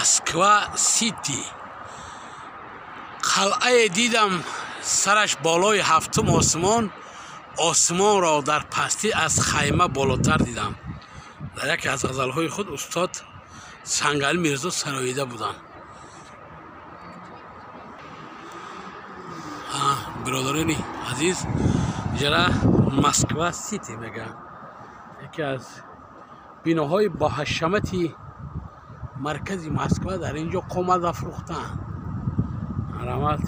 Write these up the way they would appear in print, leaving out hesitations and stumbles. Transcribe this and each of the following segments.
Москва Сити. Қалъае дидам сараш болои ҳафтум осмон, осмонро дар пастӣ аз хайма болотар дидам. Дар яке аз ғазалҳои худ устод Сангали Мирзо сароида буданд. Бародарони азиз, иҷара Москва Сити мегӯянд, яке аз биноҳои боҳашамати маркази Москва. Дар ин ҷо қомат афрӯхтаанд. Марҳамат.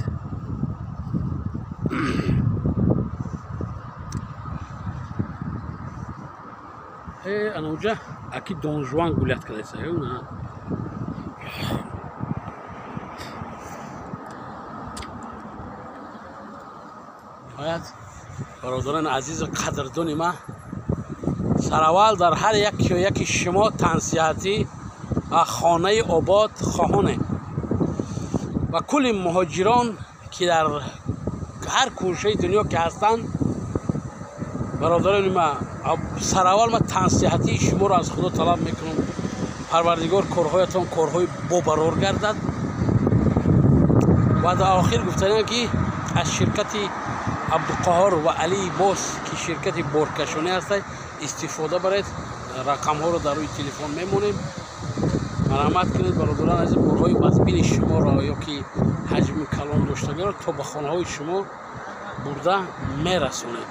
Ана уҷа аки Донжуан гулят кардааст. Ниҳоят, бародарони азизу қадрдони ман, сараввал дар ҳар яки шумо тансиҳатӣ ва хонаи обод хоҳонем ва кулли муҳоҷирон, ки дар ҳар кӯшаи дунё ки ҳастанд, бародарони ман, сараввал ман тансиҳатии шуморо аз Худо талаб мекунам. Парвардигор корҳоятон корҳои бобарор гардад. Ва дар охир гуфтаниам, ки аз ширкати Абдуқаҳор ва Алии Бос, ки ширкати боркашонӣ ҳастад, истифода баред. Рақамҳоро дар рӯи телефон мемонем. Марҳамат кунед, бародарон азиз, борҳои вазбини шуморо ё ки ҳаҷми калон доштагиро то ба хонаҳои шумо бурда мерасонем.